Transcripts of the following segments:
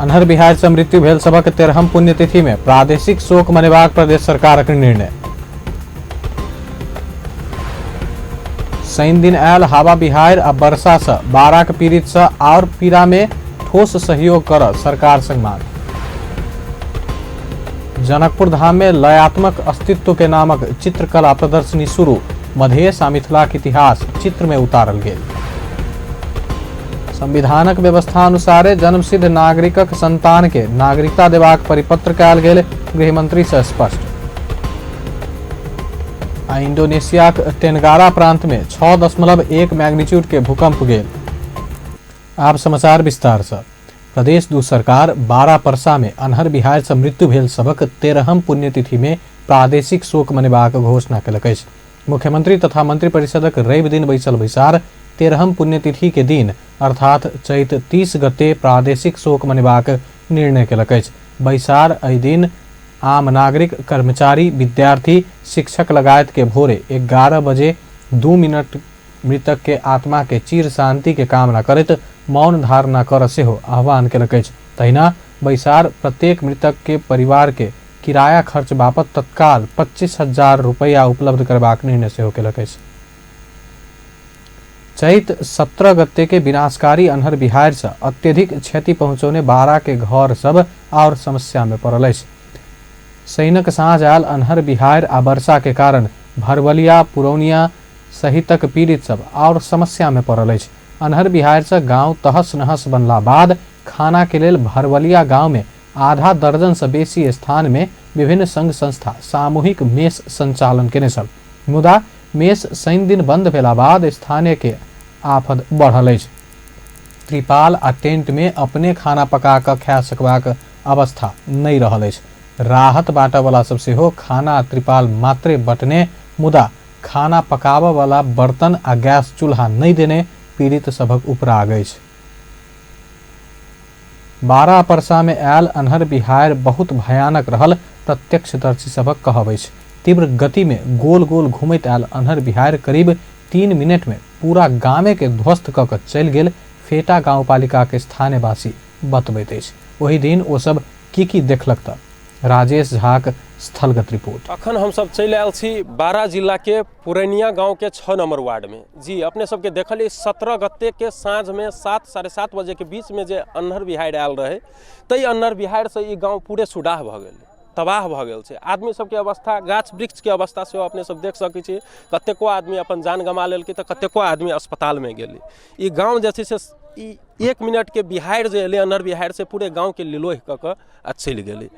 अन्हर बिहार से मृत्यु भेल सभक 13हम पुण्यतिथि में प्रादेशिक शोक मनेबाक प्रदेश सरकारक निर्णय। शनि दिन आयल हवा बिहार आ वर्षा से बाराक पीड़ित से और पीड़ा में ठोस सहयोग कर सरकार संग मांग। जनकपुर धाम में लयात्मक अस्तित्व के नामक चित्रकला प्रदर्शनी शुरू, मधेश आ मिथिलाक इतिहास चित्र में उतारल गेल। संविधानक व्यवस्था अनुसारे जन्मसिद्ध नागरिकक संतान के नागरिकता देबाक परिपत्र कयल गेल, गृहमंत्री से स्पष्ट। आ इंडोनेशियाक तेनगारा प्रांत में 6.1 मैग्नीट्यूड के भूकंप गेल। आब समाचार विस्तार से। प्रदेश दू सरकार 12 परसा में अन्हर बिहार से मृत्यु भेल सभक 13हम पुण्यतिथि में प्रादेशिक शोक मनेबाक घोषणा केलक अछि। मुख्यमंत्री तथा मंत्रिपरिषदक रवि दिन बैसल बैसार 13हम पुण्यतिथि के दिन अर्थात चैत 30 गते प्रादेशिक शोक मनेबाक निर्णय केलक अछि। बैसार एहि दिन आम नागरिक, कर्मचारी, विद्यार्थी, शिक्षक लगायत के भोरे 11 बजे 2 मिनट मृतक के आत्मा के चिर शांति के कामना करैत मौन धारणा कर सेहो आह्वान केलक अछि। तहिना बैसार प्रत्येक मृतक के परिवार के किराया खर्च बापत तत्काल 25,000 रुपया उपलब्ध करबाक निर्णय सेहो केलक अछि। चैत 17 गते के विनाशकारी अन्हर बिहार से अत्यधिक क्षति पहुंचौने बारा के घर सब और समस्या में पड़ल अछि। शनिक साँझ आयल अन्हर बिहार आ वर्षा के कारण भरवलिया, पुरौनिया सहितक पीड़ित सब और समस्या में पड़ल अछि। अन्हर बिहार से गांव तहस नहस बनला बाद खाना के लेल भरवलिया गांव में आधा दर्जन से बेसी स्थान में विभिन्न संघ संस्था सामूहिक मेस संचालन केने छल, मुदा मेस शनि दिन बंद भेला बाद स्थानीय के आफत बढ़ल अछि। त्रिपाल आ टेंट में अपने खाना पका कऽ खा सकबाक अवस्था नहि रहल अछि। राहत बाँटऽ वाला सब सेहो खाना आ त्रिपाल मात्रे बटने, मुदा खाना पकाबऽ वाला बर्तन आ गैस चूल्हा नहि देने पीड़ित सभक उपराग अछि। 12 परसा में आयल अन्हर बिहार बहुत भयानक रहल प्रत्यक्षदर्शी सभक कहब अछि। तीव्र गति में गोल गोल घुमैत आयल अन्हर बिहार करीब 3 मिनट में पूरा गामे के ध्वस्त कऽ कऽ चलि गेल फेटा गाउँपालिका के स्थानीयवासी बतबैत अछि। ओहि दिन ओ सब की की देखलक तऽ राजेश झाक स्थलगत रिपोर्ट। अखन हम सब चलि आयल छी बारा जिला के पुरैनिया गांव के 6 नंबर वार्ड में। जी अपने सबके देखलिए 17 गते के साँझ में 7 साढ़े 7 बजे के बीच में जे अन्हर बिहाड़ि आयल रहे, तै अन्हर बिहाड़ि से ई गांव पूरे सुडाह भऽ गेलै, तबाह भऽ गेल छै। आदमी सबके अवस्था, गाछ वृक्ष के अवस्था सेहो अपने सब देख सकै छी। कतेको आदमी अपन जान गमा लेलकै तऽ कतेको आदमी अस्पताल में गेलै। ई गांव जे छै से ई 1 मिनट के बिहाड़ि जे एलै अन्हर बिहाड़ि से पूरे गांव के लिलोह कऽ कऽ आ चलि गेलै।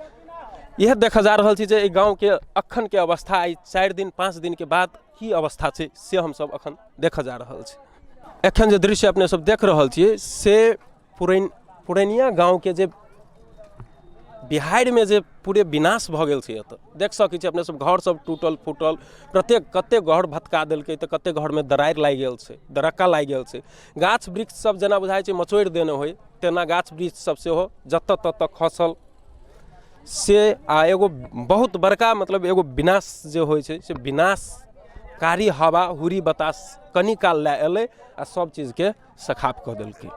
इएह देखऽ जा रहल छी जे एहि गाँवके अखनके अवस्था आइ 4 दिन 5 दिनके बाद की अवस्था छै से हमसब अखन देखऽ जा रहल छी। एखन जे दृश्य अपने सब देख रहल छियै से पुरैनिया गाँवके जे बिहाड़िमे जे पूरे विनाश भऽ गेल छै एतऽ देख सकै छी अपने सब, घर सब टूटल फूटल, प्रत्येक कते घर भतका देलकै तऽ कते घरमे दरारि लागि गेल छै, दरक्का लागि गेल छै। गाछ वृक्ष सब जेना बुझाइ छै मचोड़ि देने होइ तेना गाछ वृक्ष सब सेहो जतऽ ततऽ खसल से। आ एगो बहुत बड़का मतलब एगो विनाश जे होइ छै से विनाशकारी हवा हुरी बतास कनी काल लए एलै आ सब चीजके सखाप कऽ देलकै।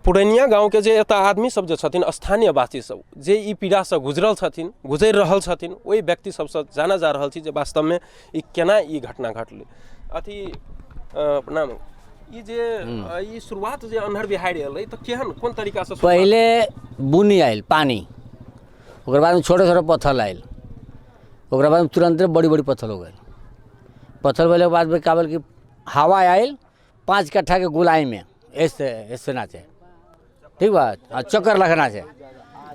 पुरैनिया गाँवके जे एतऽ आदमी सब जे छथिन, स्थानीयवासी सब जे ई पीड़ासँ गुजरल छथिन, गुजरि रहल छथिन, ओहि व्यक्ति सबसँ जानऽ जा रहल छी जे वास्तवमे ई केना ई घटना घटलै। अथी नाम ई जे ई शुरुआत जे अन्हर बिहाड़ि एलै तऽ केहन कोन तरीकासँ? पहिले बुनी आयल पानी, ओकर बाद छोटे छोटे पत्थर आयल, ओकरा बाद तुरंते बड़ी बड़ी पत्थर हो गए। पत्थर भेलाके बाद का भेल कि हवा आयल 5 कट्ठा के गोलाई में ऐसे ऐसे नाचे, ठीक बा, चक्कर लगा नाचे।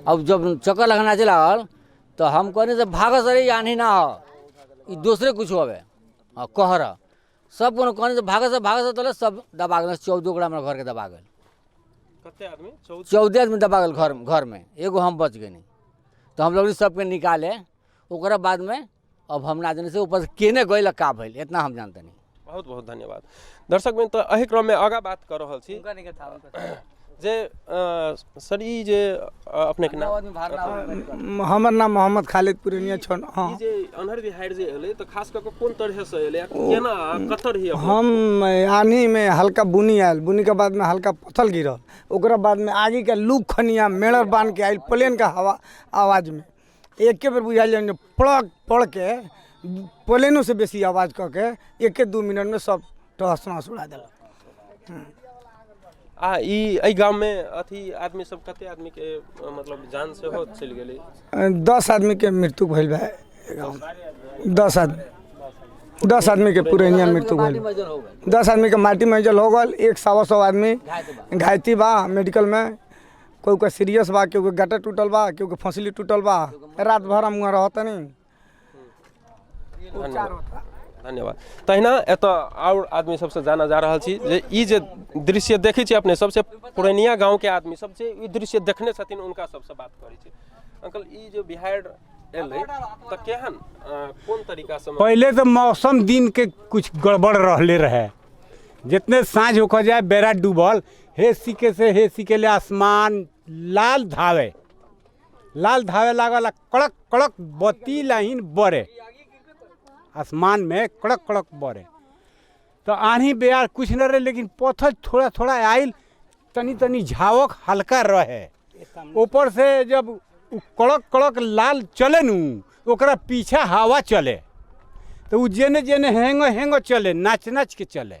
अब जब चक्कर लगा नाचे लागल तो हम कहने से भागो सर, आनी ना हो, ई दूसरे कुछ होवे कहर सब कोनो कहने से भागो से भागो से तोले सब दबा गेल। 14 गोरा हमरा घर के दबा गेल। कते आदमी? 14 आदमी दबा गेल घर में, एगो हम बच गए नहीं। तो हम लोग सबके निकाले, ओकरा बाद में अब हम ना जाने से ऊपर से केने गइल का भइल, इतना हम जानते नहीं। बहुत बहुत धन्यवाद दर्शक मित्र। एहि क्रममे आगाँ बात कऽ रहल छी। जे सर ई जे अपनेके नाम? हमर नाम मोहम्मद खालिद पुरनिया छन। हाँ, ई जे अन्हर बिहाड़ि जे एलै तऽ खास कऽ कऽ कोन तरहसँ एलै आ केना कतऽ रही अपने? हम आन्ही में हल्का बुनी आयल, बुनी के बाद में हल्का पत्थर गिरल, ओकरा बाद में आगे के लू खनिया मेड़र बांध के आयल प्लेन का हवा आवाज में एके बेर बुझायल जे पड़क पड़ के प्लेनो से बेसी आवाज कऽ के एके 2 मिनट में सब तहस नहस उड़ा देलक। आ ई एहि गाममे अथी आदमी सब कते आदमीके मतलब जान सेहो चलि गेलै? 10 आदमी के मृत्यु भेल बा गाँव, 10 आदमी, 10 आदमी के पुरैनिया मृत्यु भेल, 10 आदमी के माटी में जल हो गल, 125 आदमी घायती बा मेडिकल में, कोई के सीरियस बा, केहू के गाटा टूटल बा, केहू के फसली टूटल बा, रात भर हम वहाँ रहतनी। धन्यवाद। तहिना एतऽ आओर आदमी सबसँ जाना जा रहल छी जे ई जे दृश्य देखै छी अपने सबसे पुरैनिया गाँवके आदमी सब जे ई दृश्य देखने छथिन उनका सबसँ बात करै छी। अंकल, ई जे बिहाड़ि एलै तऽ केहन कोन तरीकासँ? पहले तो मौसम दिन के कुछ गड़बड़ रहले रहे, जितने साँझ होकर जाए बेरा डूबल हे सिके से हे सिके ले आसमान लाल धावे, लाल धावे लागल आ कड़क कड़क बत्ती लाइन बरे आसमान में, कड़क कड़क बरे। तो आन्ही बेयार कुछ न रहे, लेकिन पत्थर थोड़ा थोड़ा आयल, तनी तनी झावक हल्का रहे। ऊपर से जब उ कड़क कड़क लाल चले नू, ओकरा पीछा हवा चले, तो उ जेने जेने हेंग हेंग चले, नाच नाच के चले,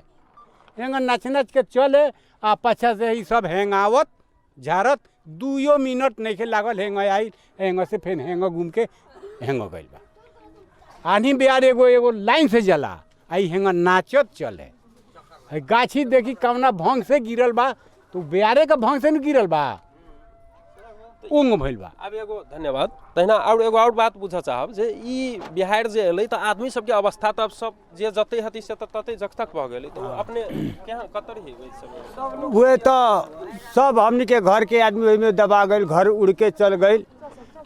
हेंग नाच नाच के चले आ पाछा से ई सब हेंगावत झारत 2 मिनट नहीं लागल, हेंग आई हेंग से फिर हेंग घूम के हेंग गइल बा। आन्ही बेयार एगो एगो लाइन से जला आई हेंग नाचत चले। है गाछी देखी कवना भंग से गिरल बा, तो बेयारे के भंग से न गिरल बा, उंग भइल बा। आब एगो धन्यवाद। तहिना आओर एगो आओर बात बुझऽ चाहब जे ई बिहाड़ि जे एलै तऽ आदमी सबके अवस्था तऽ अब सब जे जते हती से तऽ तते जगतक भऽ गेलै, तऽ अपने केहन कतऽ रही ओहि समय? उहे तऽ सब हमनी के घर के आदमी ओहिमे दबा गइल, घर उड़ के चल गइल।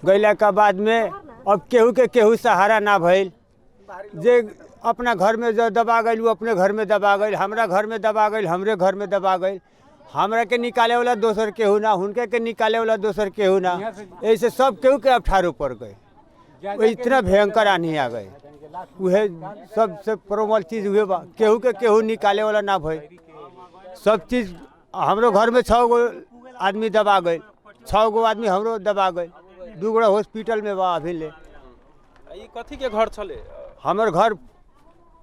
गइला के बाद में अब केहू के केहू सहारा ना भइल, जे अपना घर में जो दबा गइल वो अपने घर में दबा गइल, हमरा घर में दबा गइल, हमरे घर में दबा गइल, हमरा के निकाले वाला दोसर केहू ना, हुनके के निकाले वाला दोसर केहू ना, ऐसे सब केहू के अठारो पड़ गए। वो इतना भयंकर आंधी आ गए, उहे सबसे प्रबल चीज उहे बा, केहू के केहू निकाले वाला ना भइल। सब चीज हमरो घर में 6 गो आदमी दबा गए, 6 गो आदमी हमरो दबा गए, 2 गोड़ा हॉस्पिटल में बा अभी ले। ई कथी के घर छलै? हमर घर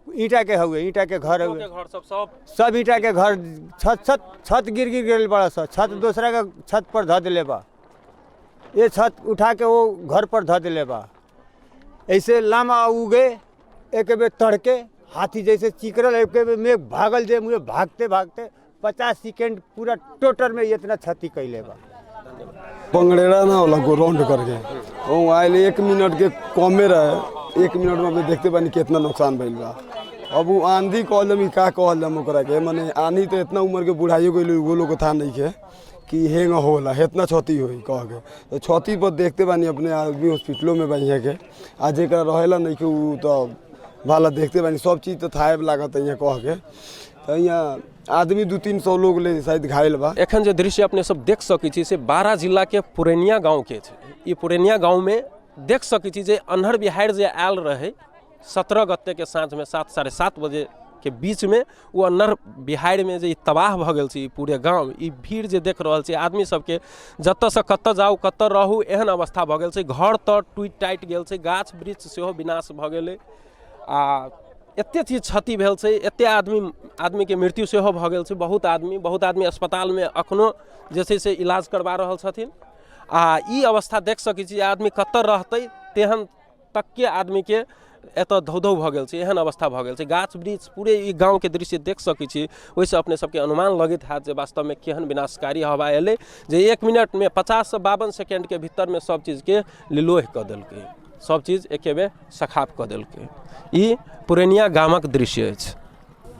ईंटा के हउए, ईंटा के घर हउए, के घर सब सब सब ईंटा के घर, छत छत छत गिर गिर गेल बड़ा सा, छत दूसरा के छत पर धऽ देले बा, ये छत उठा के वो घर पर धऽ देले बा। ऐसे लामा उगे एक बेर तड़के हाथी जैसे चिकरल, एक बेर मेघ भागल जे मुँहे भागते भागते 50 सेकेंड पूरा टोटर में इतना क्षति कैले बा। पंगड़ेड़ा ना होला गो राउंड करके वो आयल 1 मिनट के कमे रहे, 1 मिनट में अपने देखते बानी कितना नुकसान भइल बा। अब वो आंधी कहल जम का कहल जम ओकरा के, माने आंधी तो इतना उम्र के बुढ़ाइयो गइल वो लोग था नहीं के कि हेंग होला इतना क्षति होई कह के, तो क्षति पर देखते बानी अपने आदमी हॉस्पिटलों में बा यहाँ के, आ जेकरा रहेला नहीं के उ तो भाला देखते बानी सब चीज़ तो थायब लागत है यहाँ कह के, तो यहाँ आदमी 200-300 लोग ले शायद घायल बा। एखन जे दृश्य अपने सब देख सकै छी से 12 जिला के पुरैनिया गाँव के छै। ई पुरैनिया गाँव में देख सकै छी जे अन्हर बिहाड़ि जे आयल रहे 17 गते के साँझ में 7-7:30 बजे के बीच में, ओ अन्हर बिहाड़ि में जे ई तबाह भऽ गेल छै ई पूरे गाँव, ई भीड़ जे देख रहल छै आदमी सबके जतऽसँ कतऽ जाउ कतऽ रहू एहन अवस्था भऽ गेल छै। घर तर टूटि टाटि गेल छै, गाछ वृक्ष सेहो विनाश भऽ गेलै आ एते चीज क्षति भेल छै, एते आदमीके मृत्यु सेहो भऽ गेल छै। बहुत आदमी अस्पतालमे अखनो जे छै से इलाज करबा रहल छथिन आ ई अवस्था देख सकै छी आदमी कतऽ रहतै तेहन तकके आदमीके एतऽ धौ धौ भऽ गेल छै, एहन अवस्था भऽ गेल छै। गाछ वृक्ष पूरे ई गाँवके दृश्य देख सकै छी, ओहिसँ अपने सबके अनुमान लगैत हैत जे वास्तवमे केहन विनाशकारी हवा एलै जे 1 मिनटमे 50 से 52 सेकेंडके भीतरमे सब चीजके लिलोह कऽ देलकै, सब चीज एके बेर सखाप कऽ देलकै। ई पुरैनिया गामक दृश्य अछि।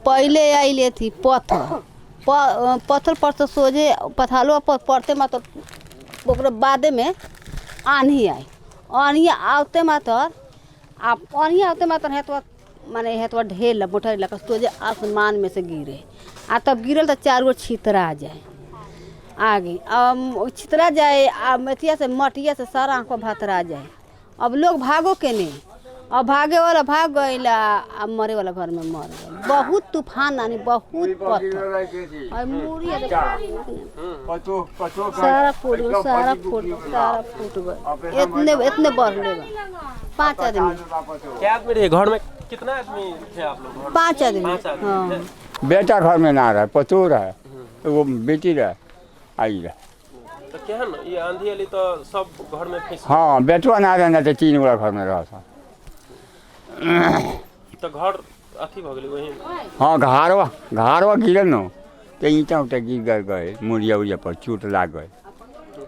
पहिले आयल अथी पत्थर, पत्थर पर से सोझे पथालो पर पड़ते मात्र ओकरा बादे में आन्ही आई, आन्ही आते मात्र आ आन्ही आते मात्र हेतवा माने हेतवा ढेर मोटा लगा सोझे आसमान में से गिरे आ तब गिरल तो 4 गो छितरा जाए। आगे अब छितरा जाए आ मेथिया से मटिया से सारा आँख पर भतरा जाए। अब लोग भागो के नहीं, अब भागे वाला भाग गइल आ मरे वाला घर में मर गइल। बहुत तूफान आनी, बहुत पत्थर और मुड़ी सारा फूट गइल, सारा फूट सारा फूट गइल। इतने इतने बढ़ले बा 5 आदमी। क्या आदमी रहे घर में? कितना आदमी थे आप लोग? 5 आदमी। 5 आदमी। हाँ। बेटा घर में ना रहे, पतोह रहे, वो बेटी रहे, आई रहे। तो केहन ये आंधी अली तो सब घर में फंस? हाँ, बेटुआ ना रहना तो 3 गोरा घर में रहा था। तो घर अथी भ गेलै वही? हाँ, घारवा घारवा गिरल न तो ईंटा ऊँटा गिर गए गए मुड़िया उड़िया पर चोट लाग गए,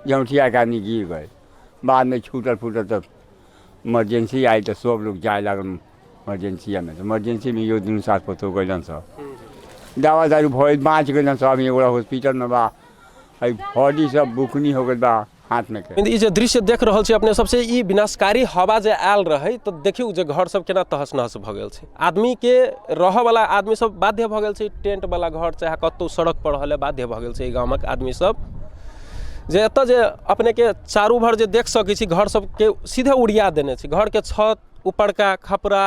जौठिया के आदमी गिर गए। बाद में छूटल फूटल तो इमरजेंसी आई तो सब लोग जाए लागल इमरजेंसिया में। तो इमरजेंसी में यो दुनू साथ पतो गइलन सब, दवा दारू भइल बाँच गइलन सब। एगोड़ा हॉस्पिटल में बा, हड्डी सब बुकनी हो गइल बा हाथ में के। ई जे दृश्य देख रहल छी अपने सबसे, ई विनाशकारी हवा जे आयल रहे तो देखियौ जे घर सब केना तहस नहस भऽ गेल छै। आदमी के रहऽ वाला आदमी सब बाध्य भऽ गेल छै टेंट वाला घर चाहे कतौ सड़क पर रहऽ बाध्य भऽ गेल छै ई गामक आदमी सब। जे एतऽ जे अपने के चारू भर जे देख सकै छी घर सबके सीधे उड़िया देने छै। घर के छत उपरका खपरा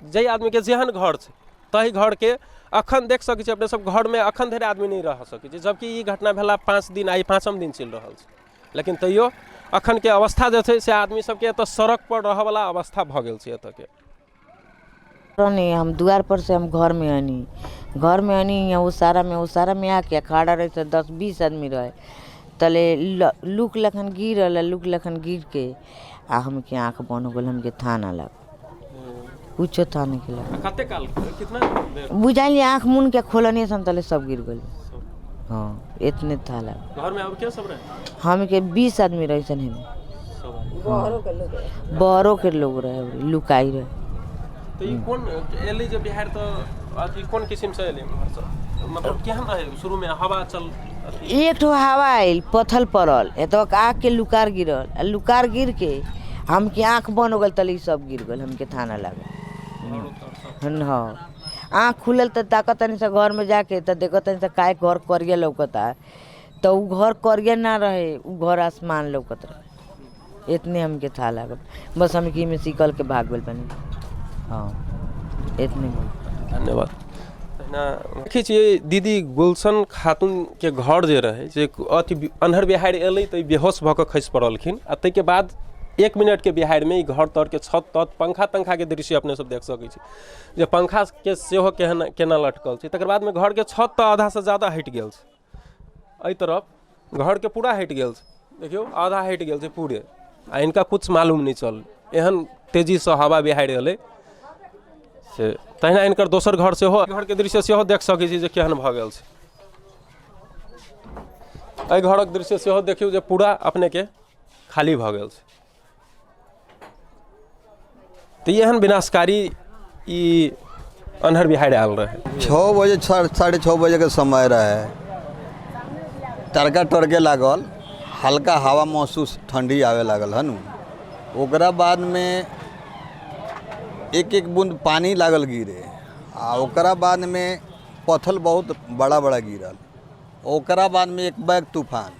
जाहि आदमी के जेहन घर छै ताहि घर के अखन देख सकै छी अपने सब घर में अखन धरि आदमी नहीं रह सकै छै। जबकि ई घटना भेला 5 दिन, आइ 5म दिन चलि रहल छै, लेकिन तैयो अखन के अवस्था जे छै से आदमी सबके एतऽ सड़क पर रहऽवला अवस्था भऽ गेल छै एतऽ के। नहीं, हम द्वार पर से हम घर में आनी, घर में आनी यहाँ उसारा में आके खड़ा रहे तो 10-20 आदमी रहे तले लुक लखन गिरल, लुक लखन गिर के आ हमके आँख बंद हो गल, हमके थाना लग कुछो था नहीं के लग। कते काल कितना देर बुझाइल आँख मुन के खोलनी सन तले सब गिर गल। हाँ, इतने था लग। घर में अब के सब रहे? हम के 20 आदमी रहे सन, हम बहरों के लोग रहे, लुकाई रहे। तो ई कौन एली जे बिहार तो अथी कौन किस्म से एली मतलब केहन रहे शुरू में हवा चल? एक ठो हवा आयल, पत्थर पड़ल, एतऽ आँख के लुकार गिरल, लुकार गिर के हमके आँख बंद हो गल तले सब गिर गल, हमके थाना लागल। हाँ, आँख खुलल तो ताकत तनी से घर में जाके तो देखत तनी से काय घर करिया लौकता, तो उ घर करिया ना रहे, उ घर आसमान लौकत रहे। इतने हमके था लागल, बस हमके में सिकल के भाग गल बनी। हाँ, इतने। धन्यवाद। देखै छियै दीदी गुलशन खातून के घर जे रहे जे अथी अन्हर बिहाड़ि एलै तऽ बेहोश भऽ कऽ खसि पड़लखिन आ ताहिके बाद 1 मिनट के बिहाड़ि में ई घर तर के छत तत पंखा तंखा के दृश्य अपने सब देख सकै छी जे पंखा के सेहो केहन केना लटकल छै। तकर बाद में घर के छत तऽ आधा से ज़्यादा हटि गेल छै, एहि तरफ घर के पूरा हटि गेल छै, देखियौ आधा हटि गेल छै पूरे, आ इनका कुछ मालूम नहीं चल, एहन तेजीसँ हवा बिहाड़ि एलै से। तहिना इनकर दोसर घर सेहो, घर के दृश्य सेहो देख सकै छी जे केहन भऽ गेल छै। एहि घरक दृश्य सेहो देखियौ जे पूरा अपने के खाली भऽ गेल छै। तऽ एहन विनाशकारी ई अन्हर बिहाड़ि आयल रहे। 6 बजे 6:30 बजे के समय रहे, तड़का टड़के लागल, हल्का हवा महसूस ठंडी आवे लागल हन। ओकरा बाद में एक एक बूंद पानी लागल गिरे, आ ओकरा बाद में पत्थर बहुत बड़ा बड़ा गिरल। ओकरा बाद में एक बैग तूफान,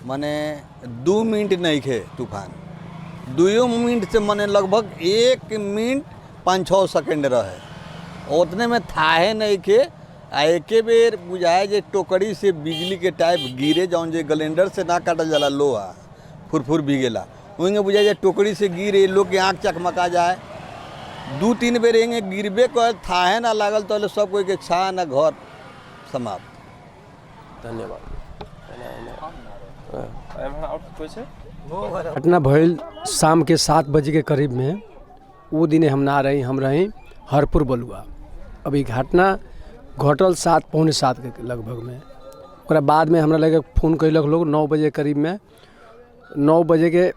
माने 2 मिनट नहीं खे तूफान, 2 मिनट से माने लगभग 1 मिनट 5-6 सेकेंड रहे, उतने में थाहे नहीं खे। आ एके बेर बुझाए जे टोकरी से बिजली के टाइप गिरे, जौन जे ग्लेंडर से ना काटल जाला लोहा फुरफुर भीगेला, वहीं बुझाए जे टोकरी से गिरे, लोग के आँख चकमका जाए। 2-3 बेर एंगे गिरबे कर, थाहे ना लागल तो सब कोई के छा ना घर समाप्त। धन्यवाद। घटना भइल शाम के 7 बजे के करीब में। वो दिने हम ना रही, हम रही हरपुर बलुआ। अभी घटना घटल 7 6:45 के लगभग में। ओकरा बाद में हमरा लगे फोन कैलक लोग 9 बजे करीब में। 9 बजे के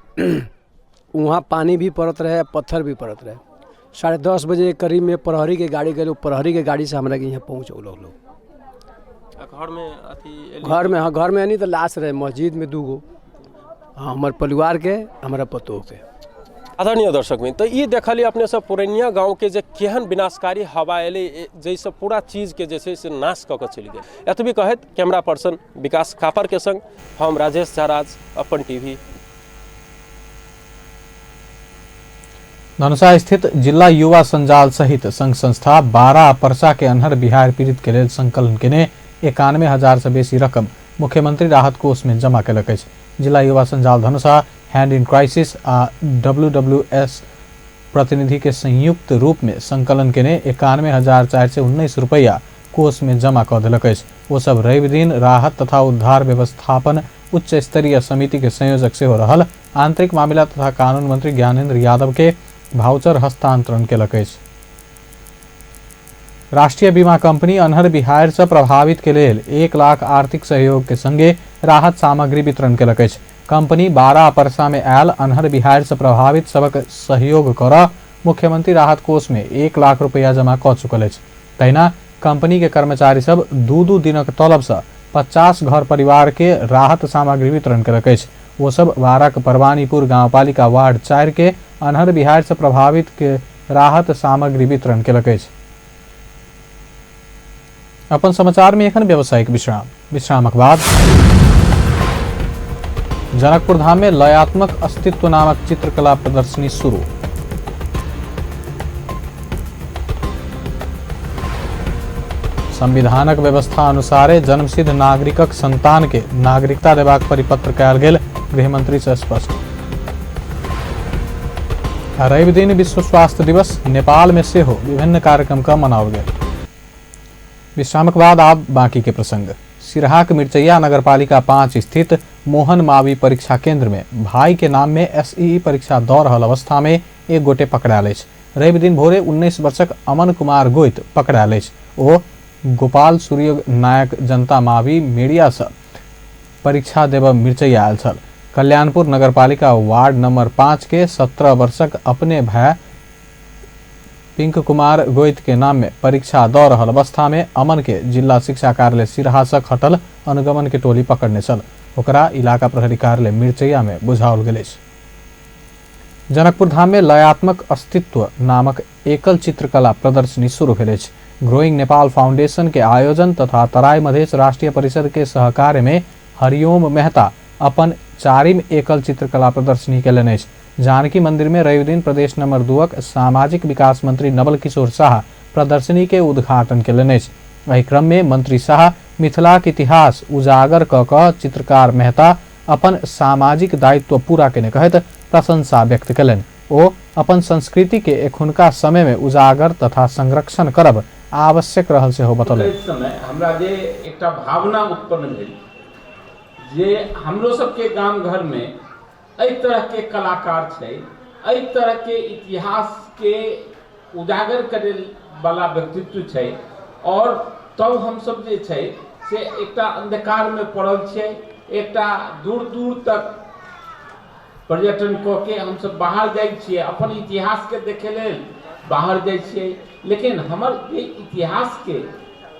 वहाँ पानी भी पड़त रहे, पत्थर भी पड़त रहे। 10:30 बजे के करीब में प्रहरी के गाड़ी गए, प्रहरी के गाड़ी से हमरा के यहाँ पहुँचौलक लोग। घर में अथी घर में, हाँ घर में नहीं तो लाश रहे मस्जिद में 2 गो, हाँ हमार परिवार के, हमारा पतोह के। आदरणीय दर्शक मित्र, तऽ ई देखलियै अपने सब पुरैनिया गाँवके जे केहन विनाशकारी हवा एलै, जाहिसँ पूरा चीजके जे छै से नाश कऽ कऽ चलि गेल। एतबी कहैत कैमरा पर्सन विकास कापरके संग हम राजेश झा राज, अपन टीवी। धनुषा स्थित जिला युवा संजाल सहित संघ संस्था 12 परसा के अन्हर बिहार पीड़ित के लेल संकलन केने 91,000 से बेसी रकम मुख्यमंत्री राहत कोष में जमा केलक अछि। जिला युवा संजाल धनुषा, हैंड इन क्राइसिस आ WWS प्रतिनिधि के संयुक्त रूप में संकलन केने 91,419 रुपया कोष में जमा कऽ देलक अछि। ओ सब रवि दिन राहत तथा उद्धार व्यवस्थापन उच्च स्तरीय समिति के संयोजक सेहो रहल आंतरिक मामिला तथा कानून मंत्री ज्ञानेंद्र यादव के भाउचर हस्तांतरण केलक अछि। राष्ट्रीय बीमा कंपनी अन्हर बिहार से प्रभावित के लेल 1 लाख आर्थिक सहयोग के संगे राहत सामग्री वितरण केलक अछि। कंपनी 12 परसा में आयल अन्हर बिहार से प्रभावित सबक सहयोग कर मुख्यमंत्री राहत कोष में 1 लाख रुपया जमा कऽ चुकल अछि। तहिना कंपनी के कर्मचारी सब 2-2 दिनक तलब से 50 घर परिवार के राहत सामग्री वितरण केलक अछि। वो सब बाराक परवानीपुर गांवपालिका वार्ड 4 के अन्हर बिहार से प्रभावित के राहत सामग्री वितरण केलक अछि। अपन समाचार में एखन व्यावसायिक विश्राम। विश्रामक बाद जनकपुर धाम में लयात्मक अस्तित्व नामक चित्रकला प्रदर्शनी शुरू। संविधानक व्यवस्था अनुसारे जन्मसिद्ध नागरिकक संतान के नागरिकता देबाक परिपत्र कयल गेल, गृहमंत्री से स्पष्ट। रवि दिन विश्व स्वास्थ्य दिवस नेपाल में सेहो विभिन्न कार्यक्रम का मनाओल गेल। विश्रामक बाद आब बाकी के प्रसंग। सिरहाक मिर्चैया नगरपालिका 5 स्थित मोहन मावी परीक्षा केंद्र में भाई के नाम में एसईई परीक्षा दऽ रहल अवस्था में एक गोटे पकड़ायल अछि। रवि दिन भोरे 19 वर्षक अमन कुमार गोइत पकड़ायल अछि। ओ गोपाल सूर्य नायक जनता मावी मीडिया से परीक्षा देबऽ मिर्चैया आयल छल। कल्याणपुर नगरपालिका वार्ड नंबर 5 के 17 वर्षक अपने भाई पिंक कुमार गोइत के नाम में परीक्षा दऽ रहल अवस्था में अमन के जिला शिक्षा कार्यालय सिरहा से खटल अनुगमन के टोली पकड़ने छल। ओकरा इलाका प्रहरी कार्यालय मिर्चैया में बुझाओल गेल अछि। जनकपुर धाम में लयात्मक अस्तित्व नामक एकल चित्रकला प्रदर्शनी शुरू भेल अछि। ग्रोइंग नेपाल फाउंडेशन के आयोजन तथा तराई मधेश राष्ट्रीय परिषद के सहकार्य में हरिओम मेहता अपन 4म एकल चित्रकला प्रदर्शनी केलनि अछि। जानकी मंदिर में रविदिन प्रदेश नंबर 2 सामाजिक विकास मंत्री नवल किशोर शाह प्रदर्शनी के उद्घाटन केलनि अछि। एहि क्रम में मंत्री शाह मिथिलाक इतिहास उजागर कऽ कऽ चित्रकार मेहता अपन सामाजिक दायित्व पूरा केने कहैत प्रशंसा व्यक्त केलनि। ओ अपन संस्कृति के एखुनका समय में उजागर तथा संरक्षण करब आवश्यक रहल सेहो बतौलनि। समय हमरा जे एकटा भावना उत्पन्न भेल जे हमरो सबके गाम घर में एहि तरहके कलाकार छै, एहि तरहके इतिहासके उजागर करै वाला व्यक्तित्व छै, और तब हमसब जे छै से एकटा अंधकारमे पड़ल छियै। एकटा दूर दूर तक पर्यटन कऽ के हमसब बाहर जाइ छियै, अपन इतिहासके देखै लेल बाहर जाइ छियै, लेकिन हमर जे इतिहासके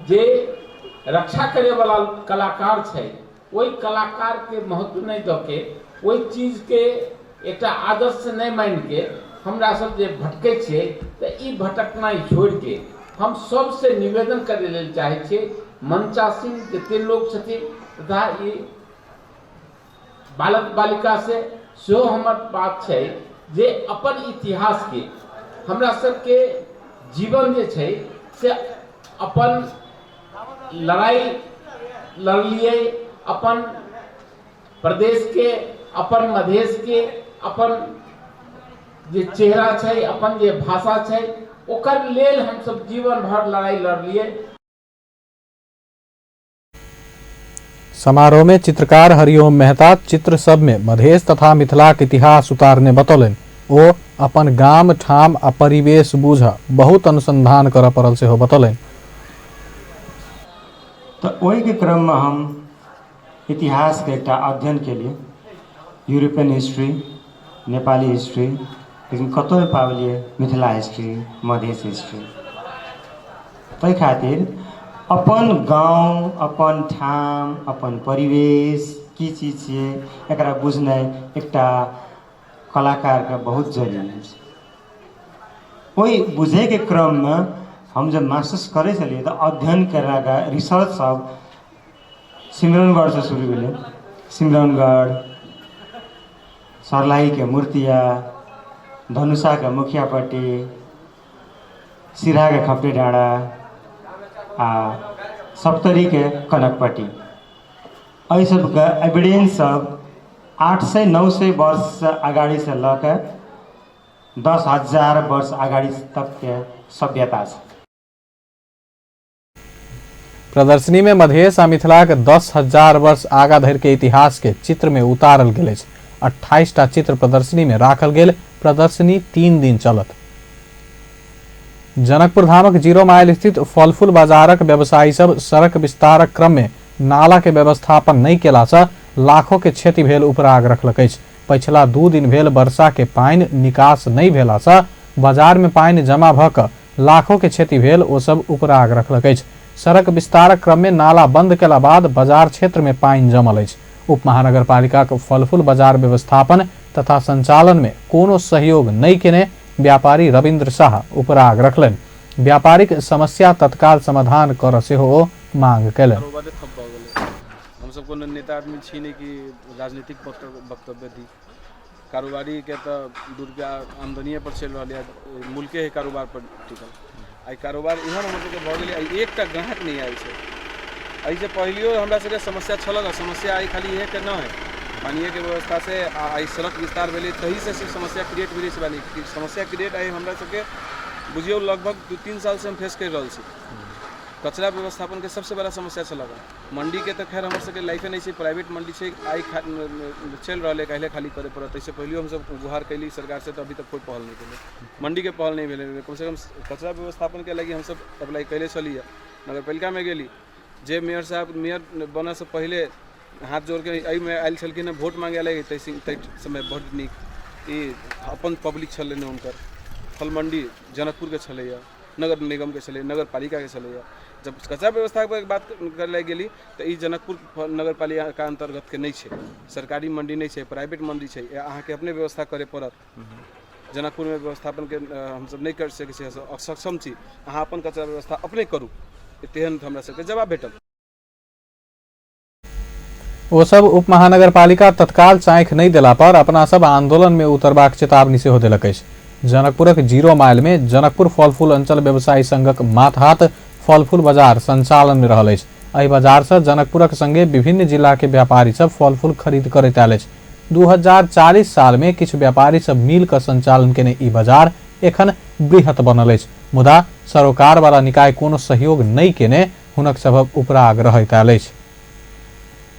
जे रक्षा करैवला कलाकार छै ओहि कलाकारके महत्व नहि दऽ के, ओहि चीजके एकटा आदर्श नहि मानिके हमरा सब जे भटकै छियै, तऽ ई भटकनाइ छोड़िके हम सबसे निवेदन करै लेल चाहै छियै, मंचासीन जते लोक छथिन तथा ई बालक बालिका से सेहो हमर बात छै जे अपन इतिहासके हमरा सबके जीवन जे छै से अपन लड़ाइ लड़लियै, अपन प्रदेशके, अपन मधेशके, अपन जे चेहरा छै, अपन जे भाषा छै, ओकर लेल हमसब जीवन भर लड़ाइ लड़लियै। समारोह में चित्रकार हरिओम मेहता चित्र सब में मधेश तथा मिथिलाक इतिहास उतारने बतौलनि। ओ अपन गाम ठाम आ परिवेश बूझ बहुत अनुसंधान करऽ पड़ल सेहो बतौलनि। तऽ ओहिके क्रममे हम इतिहासके एकटा अध्ययन केलियै, यूरोपियन हिस्ट्री, नेपाली हिस्ट्री, लेकिन कतहु नहि पाबलियै मिथिला हिस्ट्री, मधेश हिस्ट्री। ताहि खातिर अपन गाँव, अपन ठाम, अपन परिवेश की चीज छियै, एकरा बुझनाइ एकटा कलाकारके बहुत जरूरी छै। ओहि बुझैके क्रममे हम जब मास्टर्स करै छलियै तऽ अध्ययन करलाके रिसर्च सब सिमरौनगढ़सँ शुरू भेलै। सिमरौनगढ़, सर्लाहीके मूर्तिया, धनुषाके मुखियापट्टी, सिराहाके खपटी डाँडा आ सप्तरीके कनकपट्टी, एहि सबके एविडेंस सब 800 900 वर्ष अगाडिसँ लऽ कऽ 10,000 वर्ष अगाडि तकके सभ्यता छै। प्रदर्शनी में मधेश आ मिथिलाक 10,000 वर्ष आगा धरि के इतिहास के चित्र में उतारल गेल अछि। 28 टा चित्र प्रदर्शनी में राखल गेल। प्रदर्शनी 3 दिन चलत। जनकपुर धामक 0 माइल स्थित फलफूल बाजारक व्यवसायी सब सड़क विस्तारक क्रम में नाला के व्यवस्थापन नहीं केला से लाखों के क्षति भेल उपराग रखलक अछि। पछिला 2 दिन भेल वर्षा के पानि निकास नहीं भेला से बाजार में पानि जमा भ क लाखों के क्षति भेल ओ सब उपराग रखलक अछि। सड़क विस्तारक क्रम में नाला बंद केला बाद बाजार क्षेत्र में पानि जमल अछि। उप महानगरपालिकाक फलफूल बाजार व्यवस्थापन तथा संचालन में कोनो सहयोग नहीं केने व्यापारी रविन्द्र शाह उपराग रखलनि। व्यापारिक समस्या तत्काल समाधान कर सेहो ओ मांग केलनि। हमसब कोनो नेता आदमी छी नहि कि राजनीतिक वक्तव्य दी। कारोबारीके तऽ 2 रुपैआ आमदनिए पर चलि रहल यऽ, मुल्के है कारोबार पर टिकल। आइ कारोबार एहन हमर सबके भऽ गेलै, आइ एकटा ग्राहक नहि आयल छै। एहिसँ पहिलियो हमरा सबके समस्या छलक, समस्या आइ खाली इएहके नहि है, पानिएके व्यवस्थासँ आ आइ सड़क विस्तार भेलै तहीसँ सिर्फ समस्या क्रिएट भेलै से बात नहि। समस्या क्रिएट आइ हमरा सबके बुझियौ लगभग 2-3 सालसँ हम फेस करि रहल छी। कचरा व्यवस्थापनके सबसँ बड़ा समस्या छलक। मण्डीके तऽ खैर हमर सबके लाइफे नहि छै, प्राइवेट मण्डी छै, आइ चलि रहल है, काल्हि खाली करय पड़त। एहिसँ पहिलियो हमसब गुहार कयली सरकारसँ तऽ अभी तक कोइ पहल नहि केलै, मण्डीके पहल नहि भेलै। कमसँ कम कचरा व्यवस्थापनके लागि हमसब अप्लाई कयले छलियै, नगरपालिकामे गेली, जे मेयर साहब मेयर बनऽसँ पहिले हाथ जोड़के एहिमे आयल छलखिन हँ वोट मांगे लागि, ताहि समय बड्ड नीक ई अपन पब्लिक छलै ने हुनकर। फल मण्डी जनकपुरके छलैए, नगर निगमके छलै, नगरपालिकाके छलैए। जब कचरा व्यवस्थाके बात करै लागि गेली तऽ ई जनकपुर नगरपालिका अन्तर्गतके नहि छै, सरकारी मण्डी नहि छै, प्राइवेट मण्डी छै, अहाँके अपने व्यवस्था करै पड़त। जनकपुरमे व्यवस्थापनके हमसब नहि करि सकै छी, असक्षम छी, अहाँ अपन कचरा व्यवस्था अपने करू, तेहन हमरा सबके जवाब भेटल। ओ सब उप महानगरपालिका तत्काल चाँखि नहि देला पर अपना सब आंदोलन में उतरबाक चेतावनी सेहो देलक अछि। जनकपुरक 0 माइल में जनकपुर फलफूल अंचल व्यवसायी संघक मातहत फलफूल बाजार संचालन में रहल अछि। एहि बाजार से जनकपुरक संगे विभिन्न जिला के व्यापारी सब फलफूल खरीद करैत आयल अछि। 2040 साल में किछु व्यापारी सब मिल क संचालन केने ई बाजार एखन बृहत बनल अछि, मुदा सरोकार वाला निकाय कोनो सहयोग नहि केने हुनक सभक उपराग रहैत आयल अछि।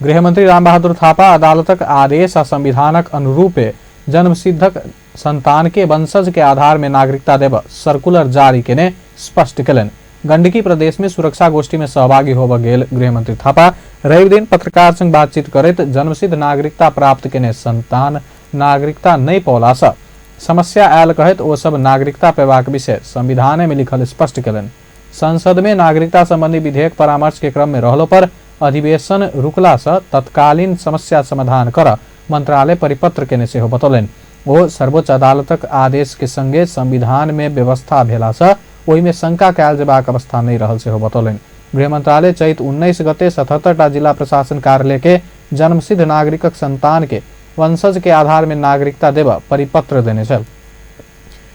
गृहमंत्री रामबहादुर थापा अदालतक आदेश आ संविधानक अनुरूपे जन्मसिद्धक संतान के वंशज के आधार में नागरिकता देब सर्कुलर जारी केने स्पष्ट केलनि। गंडकी प्रदेश में सुरक्षा गोष्ठी में सहभागी होबऽ गेल गृहमंत्री थापा रवि दिन पत्रकार संग बातचीत करैत जन्मसिद्ध नागरिकता प्राप्त केने संतान नागरिकता नहि पौला सँ समस्या आयल कहैत ओ सब नागरिकता पेबाक विषय संविधाने में लिखल स्पष्ट केलनि। संसद में नागरिकता संबंधी विधेयक परामर्श के क्रम में रहलो पर अधिवेशन रुकला सँ तत्कालीन समस्या समाधान कर मंत्रालय परिपत्र केने सेहो बतौलनि। ओ सर्वोच्च अदालतक आदेश के संगे संविधान में व्यवस्था भेला सँ ओहि में शंका कयल जेबाक अवस्था नहि रहल सेहो बतौलनि। गृह मंत्रालय चैत 19 गते 77 टा जिला प्रशासन कार्यालय के जन्मसिद्ध नागरिकक संतान के वंशज के आधार में नागरिकता देबऽ परिपत्र देने छल।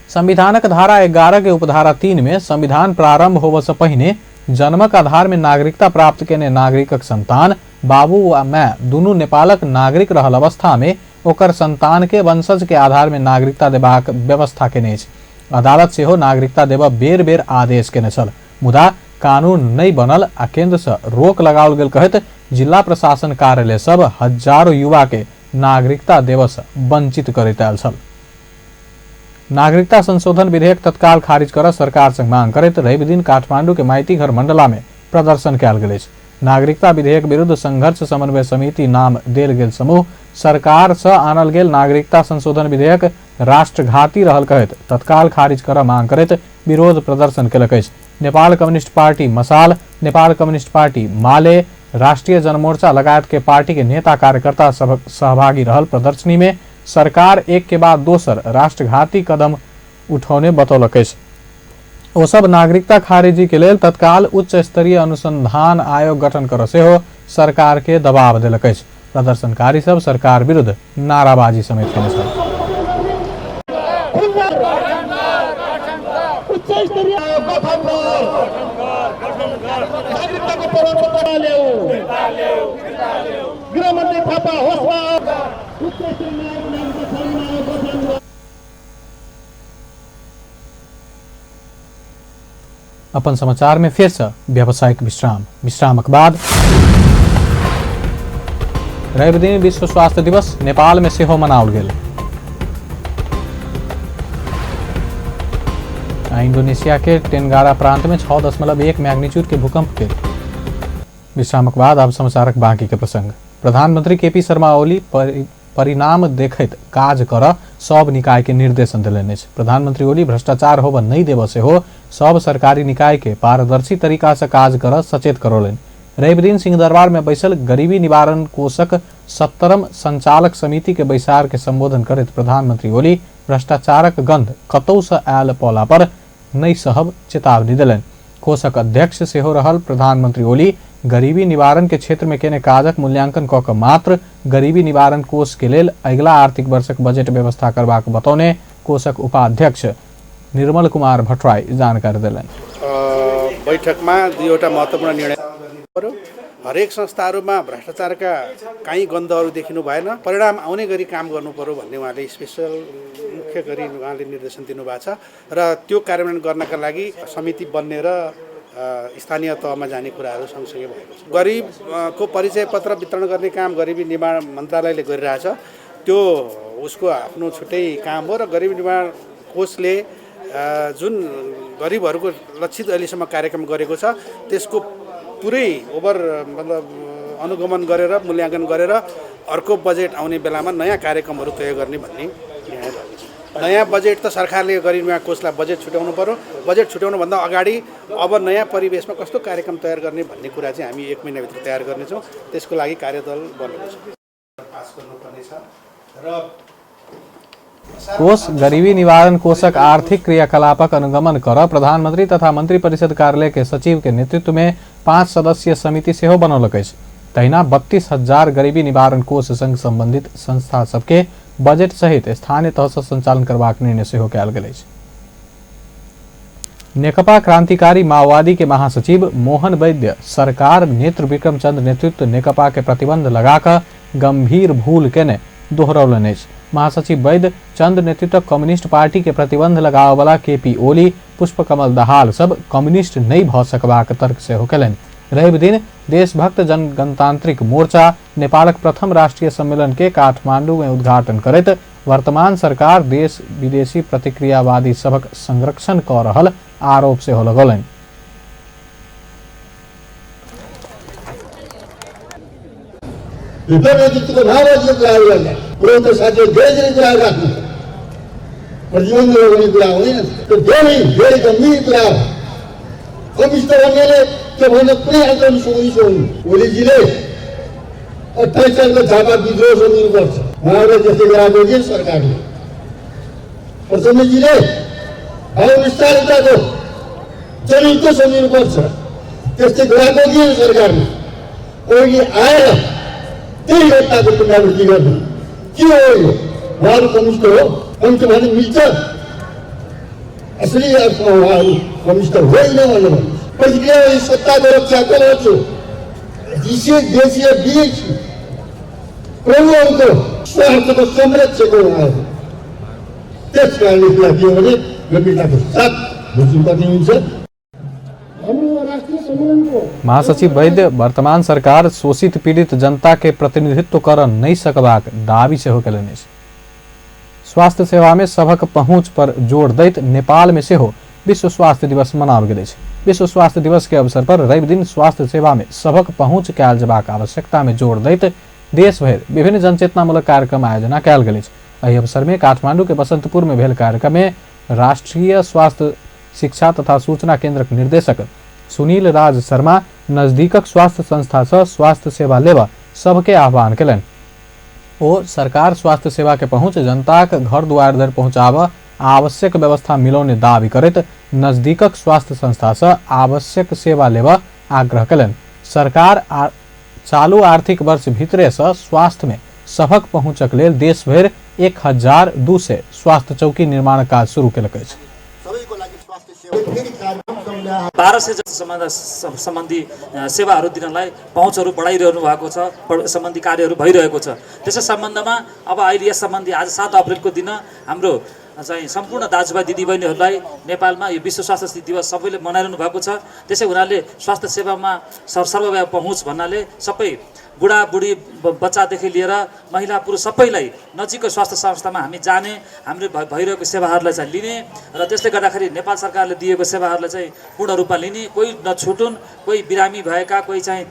संविधानक धारा 11 के उपधारा 3 में संविधान प्रारंभ होबऽ सँ पहिने जन्मक आधार में नागरिकता प्राप्त केने नागरिकक संतान बाबू आ माय दुनू नेपालक नागरिक रहल अवस्था में ओकर संतान के वंशज के आधार में नागरिकता देबाक व्यवस्था केने अछि। अदालत सेहो नागरिकता देबऽ बेर बेर आदेश केने छल, मुदा कानून नहि बनल आ केंद्र सँ रोक लगाओल गेल कहैत जिला प्रशासन कार्यालय सब हजारों युवा के नागरिकता देबऽ सँ वंचित करैत आयल छल। नागरिकता संशोधन विधेयक तत्काल खारिज कर सरकार संग मांग करैत रवि दिन काठमांडू के माइतीघर मंडला में प्रदर्शन कयल गेल अछि। नागरिकता विधेयक विरुद्ध संघर्ष समन्वय समिति नाम देल गेल समूह सरकार सँ आनल गेल नागरिकता संशोधन विधेयक राष्ट्रघाती रहल कहैत तत्काल खारिज कर मांग करैत विरोध प्रदर्शन केलक अछि। Nepal communist party Masal, Nepal communist party Male, Rastriya Janamorcha लगायत के पार्टी के नेता कार्यकर्ता सभक सहभागी रहल प्रदर्शनी में सरकार एक के बाद दोसर राष्ट्रघाती कदम उठौने बतौलक अछि। ओ सब नागरिकता खारिजी के लेल तत्काल उच्च स्तरीय अनुसंधान आयोग गठन कर सेहो सरकार के दबाव देलक अछि। प्रदर्शनकारी सब सरकार विरुद्ध नाराबाजी समेत केने छल। अपन समाचार में फिर से व्यावसायिक विश्राम। विश्रामक बाद रवि दिन विश्व स्वास्थ्य दिवस नेपाल में सेहो मनाओल गेल। इंडोनेशिया के टेनगारा प्रांत में 6.1 मैग्नीट्यूड के भूकंप के। विश्रामक बाद अब समाचारक बाकी के प्रसंग। प्रधानमंत्री केपी शर्मा ओली परिणाम देखैत काज कर सब निकाय के निर्देशन देलनि अछि। प्रधानमंत्री ओली भ्रष्टाचार होबऽ नहि देबऽ सेहो सब सरकारी निकाय के पारदर्शी तरीका से काज कर सचेत करौलनि। रवि दिन सिंहदरबार में बैसल गरीबी निवारण कोषक 70म संचालक समिति के बैसार के संबोधन करैत प्रधानमंत्री ओली भ्रष्टाचारक गंध कतौ से आयल पौला पर नहि सहब चेतावनी देलनि। कोषक अध्यक्ष सेहो रहल प्रधानमंत्री ओली गरीबी निवारण के क्षेत्र में केने काजक मूल्यांकन कऽ के मात्र गरीबी निवारण कोष के लेल अगिला आर्थिक वर्षक बजट व्यवस्था करबाक बतौने कोषक उपाध्यक्ष निर्मल कुमार भट्टराई जानकारी देलनि। बैठकमा दुईवटा महत्वपूर्ण निर्णय पर्यो। हरेक संस्थाहरूमा भ्रष्टाचारका काहीँ गन्धहरू देखिनु भएन, परिणाम आउने गरी काम गर्नु पर्यो भन्ने उहाँले स्पेशल मुख्य गरी उहाँले निर्देशन दिनुभएको छ र त्यो कार्यान्वयन गर्नका लागि समिति बन्ने र स्थानीय तहमा जाने कुराहरू सँगसँगै भएको छ। गरिबको परिचय पत्र वितरण गर्ने काम गरिबी निवारण मन्त्रालयले गरिरहेछ, त्यो उसको आफ्नो छुट्टै काम हो र गरिबी निवारण कोषले जुन गरिबहरूको लक्षित अहिलेसम्म कार्यक्रम गरेको छ त्यसको पुरै ओभर मतलब अनुगमन गरेर मूल्याङ्कन गरेर अर्को बजेट आउने बेलामा नयाँ कार्यक्रमहरू तय गर्ने भन्ने निर्णय भएको छ। नयाँ बजेट त सरकारले गरिब निवारण कोषलाई बजेट छुट्याउनु पर्यो। बजेट छुट्याउनुभन्दा अगाडि अब नयाँ परिवेशमा कस्तो कार्यक्रम तयार गर्ने भन्ने कुरा चाहिँ हामी एक महिनाभित्र तयार गर्नेछौँ। त्यसको लागि कार्यदल बनेको छ। पास गर्नुपर्नेछ र कोष गरीबी निवारण कोषक आर्थिक क्रियाकलापक अनुगमन कर प्रधानमंत्री तथा मंत्री परिषद कार्यालय के सचिव के नेतृत्व में 5 सदस्यीय समिति सेहो बनौलक अछि। तहिना 32,000 गरीबी निवारण कोष संग संबंधित संस्था सबके बजट सहित स्थानीय तह से संचालन करबाक निर्णय सेहो कयल गेल अछि। नेकपा क्रांतिकारी माओवादी के महासचिव मोहन वैद्य सरकार नेत्र विक्रम चंद्र नेतृत्व नेकपा के प्रतिबंध लगाकर गंभीर भूल केने दोहरौलनि अछि। महासचिव वैद्य चंद्र नेतृत्व कम्युनिस्ट पार्टी के प्रतिबंध लगाबऽवला केपी ओली, पुष्पकमल दाहाल सब कम्युनिस्ट नहि भऽ सकबाक तर्क सेहो केलनि। रवि दिन देशभक्त जनगणतांत्रिक मोर्चा नेपालक प्रथम राष्ट्रीय सम्मेलन के काठमांडू में उद्घाटन करैत वर्तमान सरकार देश विदेशी प्रतिक्रियावादी सभक संरक्षण कऽ रहल आरोप सेहो लगौलनि। प्रतिबन्ध लगाउने कुरा होइन, त्यो धेरै धेरै गम्भीर कुरा हो। कम्युनिस्ट भन्नेले त्योभन्दा कुनै आन्दोलन सोध्नु ओलीजीले 28 सालको झापा विद्रोह सोध्नुपर्छ। उहाँहरूले त्यस्तै गराएको कि सरकारले। प्रचण्डजीले 52 साल उताको जनयुद्ध सम्झिनुपर्छ, त्यस्तै गराएको कि सरकारले। ओली आएर त्यही घटनाको पुनरावृत्ति गर्नु के हो यो? उहाँहरू कम्युनिस्ट हो, कम्युनिस्ट भन्ने मिल्छ? असली अर्थमा उहाँहरू कम्युनिस्ट होइन भनेर प्रतिक्रिया सत्ताको रक्षा गर्छु। देशीय विदेशी प्रभुहरूको स्वार्थको संरक्षक हो उहाँहरू। त्यस कारणले कुरा के हो भने गम्भीरताको साथ बुझ्नुपर्ने हुन्छ। महासचिव वैद्य वर्तमान सरकार शोषित पीड़ित जनता के प्रतिनिधित्व कर नहीं सकबाक दावी सेहो केलनि अछि। स्वास्थ्य सेवा में सभक पहुंच पर जोर दैत नेपाल में सेहो विश्व स्वास्थ्य दिवस मनाओल गेल अछि। विश्व स्वास्थ्य दिवस के अवसर पर रवि दिन स्वास्थ्य सेवा में सभक पहुंच कयल जेबाक आवश्यकता में जोर दैत देश भरि विभिन्न जनचेतनामूलक कार्यक्रम आयोजना कयल गेल अछि। एहि अवसर में काठमांडू के बसंतपुर में भेल कार्यक्रम में राष्ट्रीय स्वास्थ्य शिक्षा तथा सूचना केंद्रक निर्देशक सुनील राज शर्मा नजदीकक स्वास्थ्य संस्था से स्वास्थ्य सेवा लेबऽ सबके आह्वान केलनि। ओ सरकार स्वास्थ्य सेवा के पहुंच जनताक घर दुआर धरि पहुंचाबऽ आवश्यक व्यवस्था मिलौने दावी करैत नजदीकक स्वास्थ्य संस्था से आवश्यक सेवा लेबऽ आग्रह कयलनि। सरकार चालू आर्थिक वर्ष भीतरे से स्वास्थ्य में सभक पहुंचक लेल देश भरि 1200 स्वास्थ्य चौकी निर्माण काज शुरू केलक अछि। 1200 सम्बन्धी सेवाहरू दिनलाई पहुँचहरू बढाइरहनु भएको छ, सम्बन्धी कार्यहरू भइरहेको छ। त्यसै सम्बन्धमा अब अहिले यस सम्बन्धी आज 7 अप्रेलको दिन हाम्रो चाहिँ सम्पूर्ण दाजुभाइ दिदीबहिनीहरूलाई नेपालमा यो विश्व स्वास्थ्य दिवस सबैले मनाइरहनु भएको छ। त्यसै हुनाले स्वास्थ्य सेवामा सर्वव्यापी पहुँच भन्नाले सबै बुढाबुढी बच्चादेखि लिएर महिला पुरुष सबैलाई नजिकको स्वास्थ्य संस्थामा हामी जाने, हाम्रो भइरहेको सेवाहरूलाई चाहिँ लिने र त्यसले गर्दाखेरि नेपाल सरकारले दिएको सेवाहरूलाई चाहिँ पूर्ण रूपमा लिने, कोही नछुटुन्, कोही बिरामी भएका, कोही चाहिँ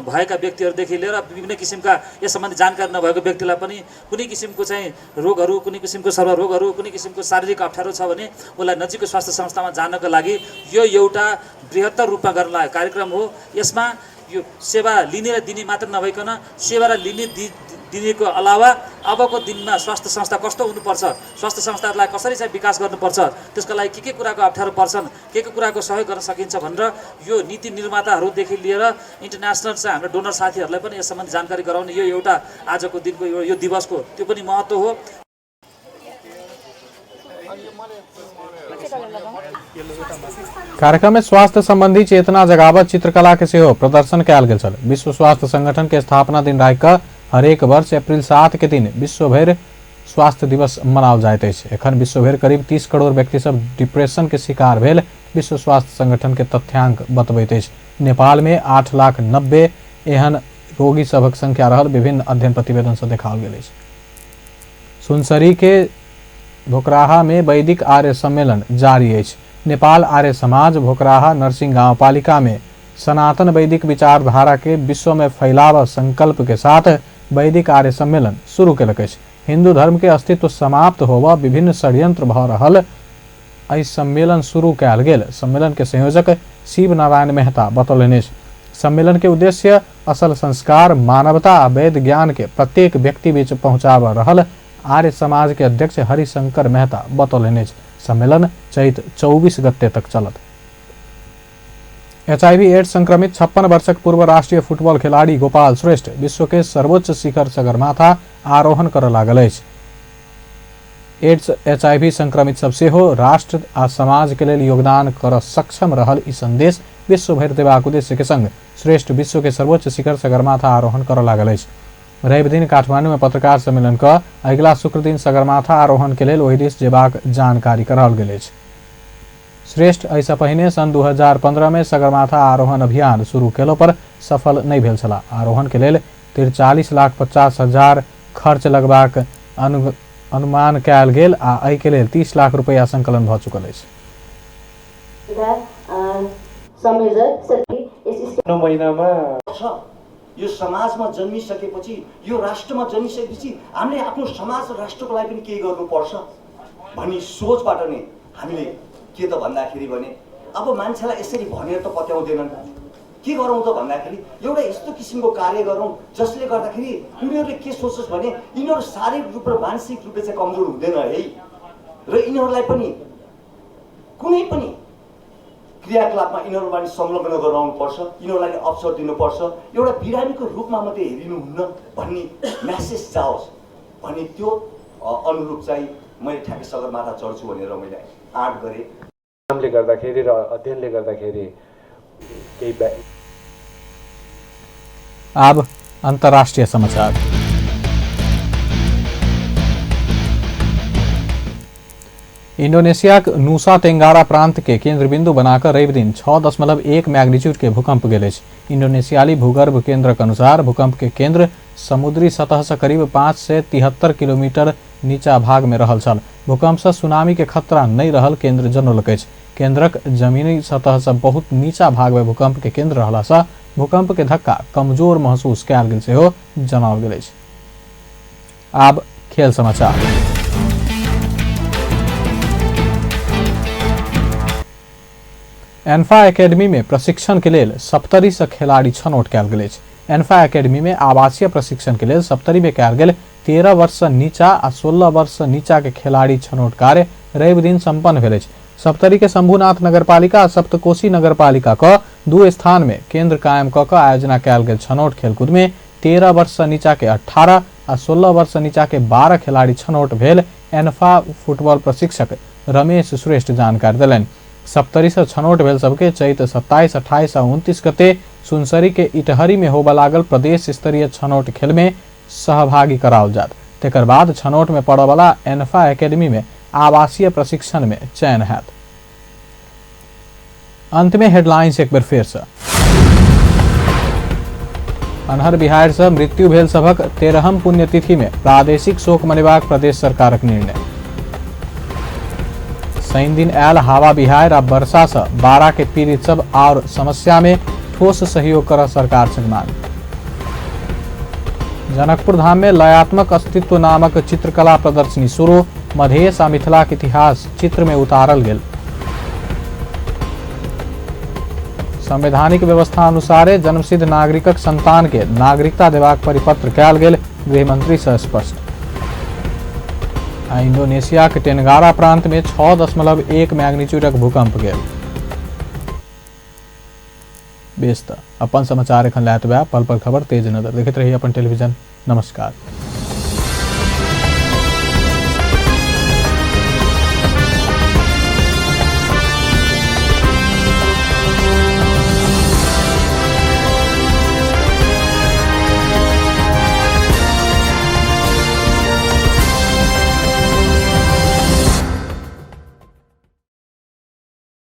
भएका व्यक्तिहरूदेखि लिएर विभिन्न किसिमका यस सम्बन्धी जानकारी नभएको व्यक्तिलाई पनि कुनै किसिमको चाहिँ रोगहरू, कुनै किसिमको सर्वरोगहरू, कुनै किसिमको शारीरिक अप्ठ्यारो छ भने उसलाई नजिकको स्वास्थ्य संस्थामा जानको लागि यो एउटा बृहत्तर रूपमा गर्न लागेको कार्यक्रम हो। यसमा यो सेवा लिने र दिने मात्र नभइकन सेवा र लिने दिनेको अलावा अबको दिनमा स्वास्थ्य संस्था कस्तो हुनुपर्छ, स्वास्थ्य संस्थाहरूलाई कसरी चाहिँ विकास गर्नुपर्छ, त्यसको लागि के कुराको अप्ठ्यारो पर्छन्, के कुराको सहयोग गर्न सकिन्छ भनेर यो नीति निर्माताहरूदेखि लिएर इन्टरनेसनल चाहिँ हाम्रो डोनर साथीहरूलाई पनि यस सम्बन्धी जानकारी गराउने यो एउटा आजको दिनको यो दिवसको त्यो पनि महत्त्व हो। कार्यक्रम में स्वास्थ्य संबंधी चेतना जगावत चित्रकला के सेहो प्रदर्शन कयल गेल छल। विश्व स्वास्थ्य संगठन के स्थापना दिन राखि कऽ हरेक वर्ष अप्रैल 7 के दिन विश्वभरि स्वास्थ्य दिवस मनाओल जाइत अछि। एखन विश्वभरि करीब 30 करोड़ व्यक्ति सब डिप्रेशन के शिकार भेल विश्व स्वास्थ्य संगठन के तथ्यांक बतबैत अछि। नेपाल में 8,90,000 एहन रोगी सभक संख्या रहल विभिन्न अध्ययन प्रतिवेदन से देखाओल गेल अछि। सुनसरी के भोकराहा में वैदिक आर्य सम्मेलन जारी अछि। नेपाल आर्य समाज भोकराहा नरसिंह गांवपालिका में सनातन वैदिक विचारधारा के विश्व में फैलाव संकल्प के साथ वैदिक आर्य सम्मेलन शुरू केलक अछि। हिंदू धर्म के अस्तित्व समाप्त होवा विभिन्न षड्यंत्र भ रहल एहि सम्मेलन शुरू कयल गेल। सम्मेलन के संयोजक शिव नारायण मेहता बतौलनि अछि। सम्मेलन के उद्देश्य असल संस्कार, मानवता आ वैद ज्ञान के प्रत्येक व्यक्ति बीच पहुँचाब रहल आर्य समाज के अध्यक्ष हरिशंकर मेहता बतौलनि अछि। सम्मेलन चैत 24 गते तक चलत। HIV एड्स संक्रमित 56 वर्षक पूर्व राष्ट्रीय फुटबॉल खिलाड़ी गोपाल श्रेष्ठ विश्व के सर्वोच्च शिखर सगरमाथा आरोहण करऽ लागल अछि। एड्स HIV संक्रमित सब सेहो राष्ट्र आ समाज के लेल योगदान करऽ सक्षम रहल ई संदेश विश्वभरि देबाक उद्देश्य के संग श्रेष्ठ विश्व के सर्वोच्च शिखर सगरमाथा आरोहण करऽ लागल अछि। रवि दिन काठमांडू में पत्रकार सम्मेलन क अगिला शुक्र दिन सगरमाथा आरोहण के लेल ओहि दिस जेबाक जानकारी कराओल गेल अछि। श्रेष्ठ एहिसँ पहिने सन् 2015 में सगरमाथा आरोहण अभियान शुरू केलो पर सफल नहि भेल छलाह। आरोहण के लेल 43,50,000 खर्च लगबाक अनुमान कयल गेल आ एहि के लेल 30 लाख रुपैया संकलन भऽ चुकल अछि। यो समाजमा जन्मिसकेपछि, यो राष्ट्रमा जन्मिसकेपछि हामीले आफ्नो समाज र राष्ट्रको लागि पनि केही गर्नुपर्छ भन्ने सोचबाट नै हामीले के त भन्दाखेरि भने अब मान्छेलाई यसरी भनेर त पत्याउँदैनन्, के गरौँ त भन्दाखेरि एउटा यस्तो किसिमको कार्य गरौँ जसले गर्दाखेरि उनीहरूले के सोचोस् भने यिनीहरू शारीरिक रूप र मानसिक रूपले चाहिँ कमजोर हुँदैन है, र यिनीहरूलाई पनि कुनै पनि क्रियाकलापमा यिनीहरूलाई संलग्न गराउनुपर्छ, यिनीहरूलाई अवसर दिनुपर्छ, एउटा बिरामीको रूपमा मात्रै हेरिनुहुन्न भन्ने म्यासेज जाओस् भन्ने त्यो अनुरूप चाहिँ मैले ठ्याक्कै सगरमाथा चढ्छु भनेर मैले आँट गरेँ। कामले गर्दाखेरि र अध्ययनले गर्दाखेरि केही अब अंतर्राष्ट्रीय समाचार। इंडोनेशिया के नूसा तेंगारा प्रांत के केंद्र बिंदु बनाकर रवि दिन 6.1 मैग्नीट्यूड के भूकंप गेल अछि। इंडोनेशियाली भूगर्भ केंद्रक अनुसार भूकंप के केंद्र समुद्री सतह से करीब 573 किलोमीटर नीचा भाग में रहल छल। भूकंप से सुनामी के खतरा नहीं रहल केंद्र जनौलक अछि। केंद्रक जमीनी सतह से बहुत नीचा भाग में भूकंप के केंद्र रहला से भूकंप के धक्का कमजोर महसूस कयल गेल सेहो जनाओल गेल अछि। आब खेल समाचार। एन्फा एकेडमी में प्रशिक्षण के लेल 70 खिलाड़ी छनौट कयल गेल अछि। एन्फा एकेडमी में आवासीय प्रशिक्षण के लेल सप्तरी में कयल गेल 13 वर्ष नीचा आ 16 वर्ष नीचा के खिलाड़ी छनौट कार्य रवि दिन संपन्न भेल अछि। सप्तरी के शंभुनाथ नगरपालिका आ सप्तकोशी नगरपालिका क 2 स्थान में केंद्र कायम क आयोजना कयल गेल छनौट खेलकूद में 13 वर्ष नीचा के 18 आ 16 वर्ष नीचा के 12 खिलाड़ी छनौट भेल एन्फा फुटबॉल प्रशिक्षक रमेश श्रेष्ठ जानकारी देलनि। सप्तरी से छनौट भेल सबके चैत 27, 28 आ 29 गते सुनसरी के इटहरी में होबऽ लागल प्रदेश स्तरीय छनौट खेल में सहभागी कराओल जात। तकर बाद छनौट में पड़ऽ वाला एन्फा एकेडमी में आवासीय प्रशिक्षण में चयन हैत। अंत में हेडलाइंस एक बेर फेर से। अन्हर बिहार से मृत्यु भेल सभक 13म पुण्यतिथि में प्रादेशिक शोक मनेबाक प्रदेश सरकारक निर्णय। शनि दिन आयल हवा बिहार आ वर्षा से 12 के पीड़ित सब और समस्या में ठोस सहयोग कर सरकार से मांग। जनकपुर धाम में लयात्मक अस्तित्व नामक चित्रकला प्रदर्शनी शुरू, मधेश आ मिथिला के इतिहास चित्र में उतारल गेल। संवैधानिक व्यवस्था अनुसारे जन्मसिद्ध नागरिकक संतान के नागरिकता देबाक परिपत्र कयल गेल, गृहमंत्री से स्पष्ट। आ इंडोनेशिया के टेनगारा प्रांत में 6.1 मैग्नीट्यूडक भूकंप गेल। बेस त अपन समाचार एखन लैत बा पल पल खबर तेज नजर देखैत रही अपन टेलीविजन। नमस्कार।